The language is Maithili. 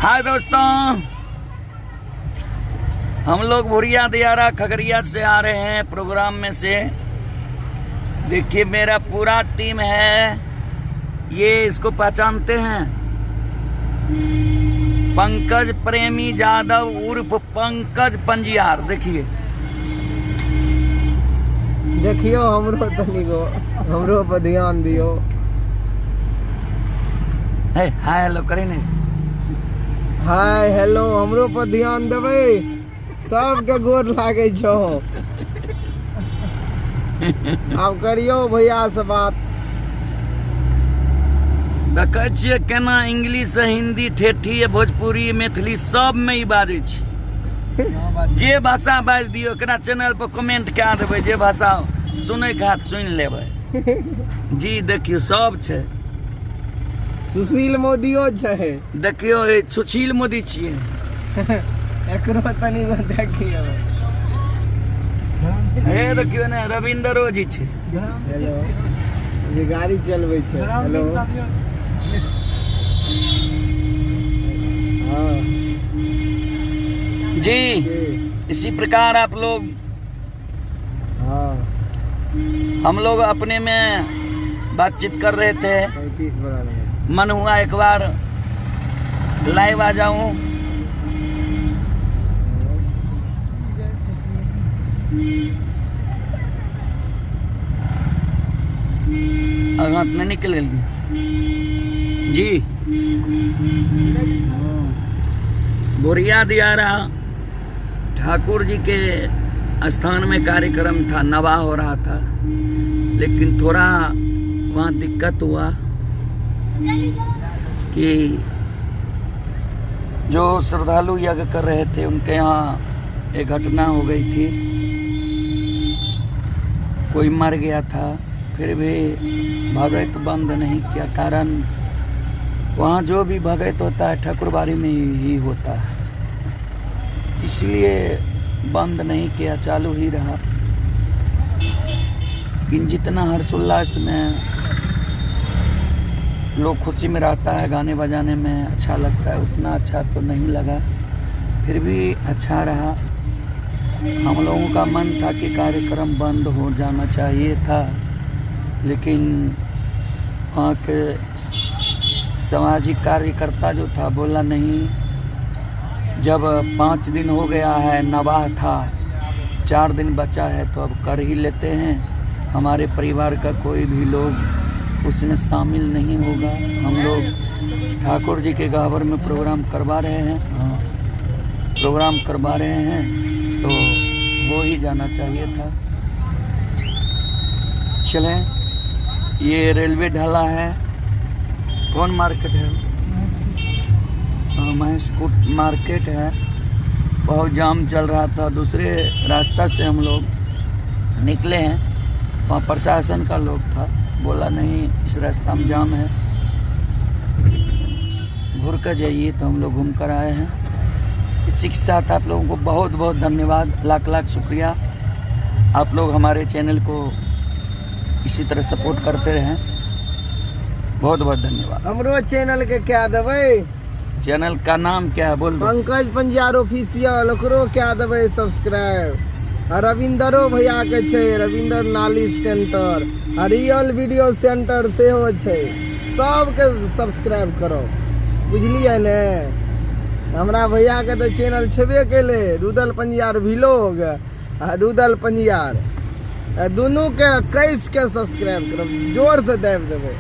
हाय दोस्तों, हम लोग भुरिया दियारा खगड़िया से आ रहे हैं प्रोग्राम में से। देखिए मेरा पूरा टीम है, ये इसको पहचानते हैं, पंकज प्रेमी यादव उर्फ पंकज पंजियार। देखिए देखियो हमरो तनिको, हमरो पर ध्यान दियो। हे हाय हेलो करे ने। हाय हेलो, हमरो पर ध्यान देबै। सबके गोर लागै छौ। आब करियौ भैया से बात। देखै छियै केना इंग्लिश, हिंदी, ठेठी, भोजपुरी, मैथिली सबमे ई बाजै छै। जे भाषा बाजि दियौ एकरा चैनल पर कमेंट कए देबै, जे भाषा सुनैके हाथ सुनि लेबै जी। देखियौ सब छै, सुशील मोदियो छै। देखियौ ए सुशील मोदी छियै। एकरो तनी गो देखियौ। हे देखियौ ने रविंदरो जी छै। हेलो, जे गाड़ी चलबै छै। हेलो, हाँ जी। इसी प्रकार आप लोग, हाँ, हम लोग अपने में बातचीत कर रहे थे। 35 बड़ा मन हुआ एक बार लाइव आ जाऊं। आगाँ में निकल गेल जी। बोरिया दियारा ठाकुर जी के स्थान में कार्यक्रम था, नवा हो रहा था, लेकिन थोड़ा वहाँ दिक्कत हुआ कि जो श्रद्धालु यज्ञ कर रहे थे उनके यहाँ एक घटना हो गई थी, कोई मर गया था। फिर भी भगत बंद नहीं किया, कारण वहाँ जो भी भगत होता है ठाकुरबाड़ी में ही होता है, इसलिए बंद नहीं किया, चालू ही रहा। लेकिन जितना हर्षोल्लास में लोग खुशी में रहता है, गाने बजाने में अच्छा लगता है, उतना अच्छा तो नहीं लगा, फिर भी अच्छा रहा। हम लोगों का मन था कि कार्यक्रम बंद हो जाना चाहिए था, लेकिन वहाँ के सामाजिक कार्यकर्ता जो था बोला नहीं, जब 5 दिन हो गया है, नवाह था, 4 दिन बचा है तो अब कर ही लेते हैं। हमारे परिवार का कोई भी लोग उसमें शामिल नहीं होगा। हम लोग ठाकुर जी के गावर में प्रोग्राम करवा रहे हैं, हाँ, प्रोग्राम करवा रहे हैं, तो वो ही जाना चाहिए था। चलें, ये रेलवे ढाला है, कौन मार्केट है? हाँ, महेशखूंट मार्केट है। बहुत जाम चल रहा था, दूसरे रास्ता से हम लोग निकले हैं। वहाँ प्रशासन का लोग था, बोला नहीं इस रास्ता में जाम है, घूर कर जाइए, तो हम लोग घूम कर आए हैं। इसी के साथ आप लोगों को बहुत बहुत धन्यवाद, लाख लाख शुक्रिया। आप लोग हमारे चैनल को इसी तरह सपोर्ट करते रहें। बहुत बहुत धन्यवाद। हमरो चैनल के क्या देबै? चैनल का नाम क्या है बोल दो। पंकज पंजियार ऑफिशियल, ओकरो क्या देबै सब्सक्राइब। आ रविंदरो भैया के छै रविंदर नाली सेंटर, आ रियल वीडियो सेंटर सेहो छै, सबके सब्सक्राइब करो, बुझलियै ने? हमरा भैया के तऽ चैनल छेबे केलै, रुदल पंजियार व्लॉग आ रुदल पंजियार, दुनू के कैस के सब्सक्राइब करब, जोर से दाबि देबै।